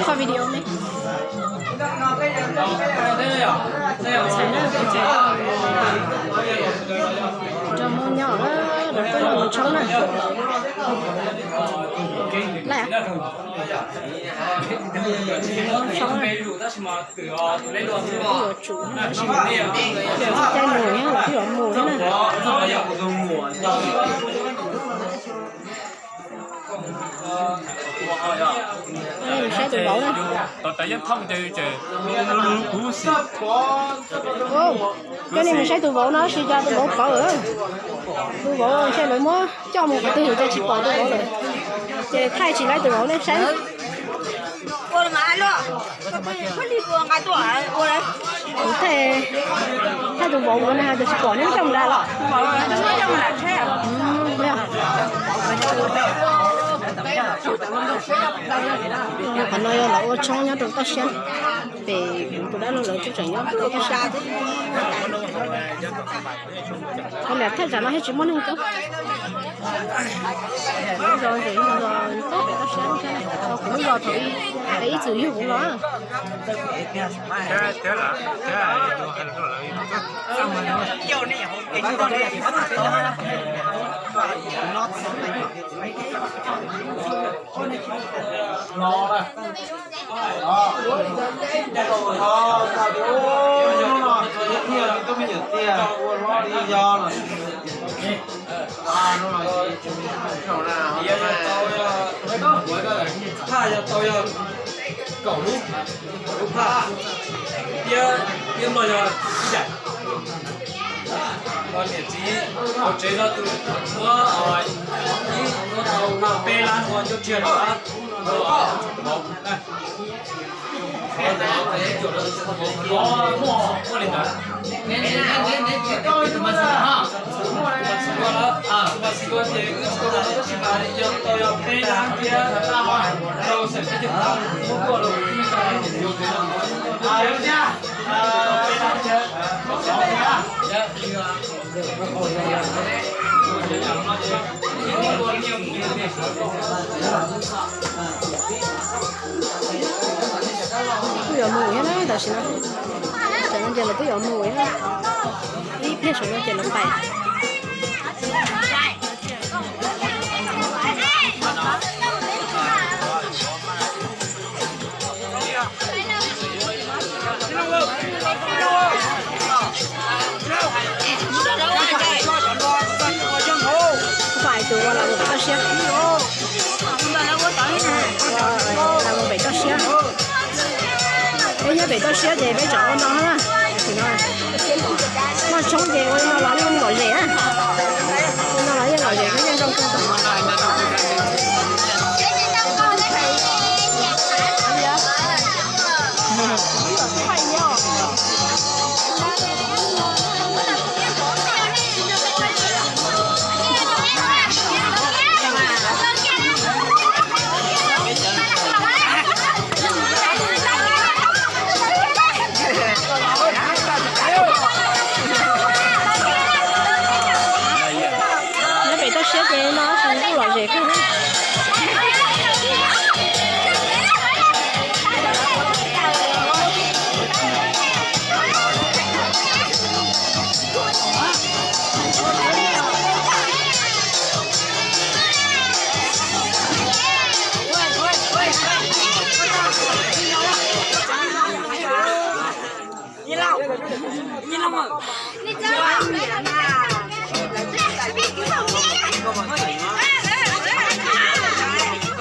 Koj video ne. Rau hmo nyob na, lawv tuaj noj tshoob na. Lawm. Tshoob na. Yuav tsum na, tab sis caij mus na, lawv twb yuav mus thiab na. Nej mus saib tus vauv na. Coj nej mus saib tus vauv no, tab sis cas tus vauv pawv. Tus vauv ntshe lawv muab coj mus qhov twg cas tsis pom tus vauv lawm. Ces thaij tsis laib tus vauv nej saib. Kuv thaij, thaij tus vauv ua na, tus tsis pom neb coj mus da los. Qhov no yog lawv ua tshoob nyob rau toj siab, pem kuv tus dab laug lawv kuj tseem nyob rau toj siab. Qhov niam thaij tsam no thiaj tsis muaj neeg tuaj. Lub zos ntshe yog zos nyob pem toj siab, kuv lub zos thaum ib txwm yug kuv los. Phaj yog tau yog kaum lub, kaum lub phaj, thiab, thiab no yog ib daim. Niam txiv hauv tsev no tus muab ib, muab tau peb lab ua cuab tshiab no. Twb yuav mus thiab na, tam sim no, tam no ces lawv twb yuav mus thiab. Ib pliag saum no ces lawv pais. Pais tus ua los mus pem toj siab. Los mus pem toj siab. Peb nyob pem toj siab ces peb tseem ua no na. Noj tshoob ces ua li no los yeej lom zem na. Ua no los yeej lom zem, yeej zoo kawg. Nyob pem toj siab ces no tab sis kuj lom zem kawg.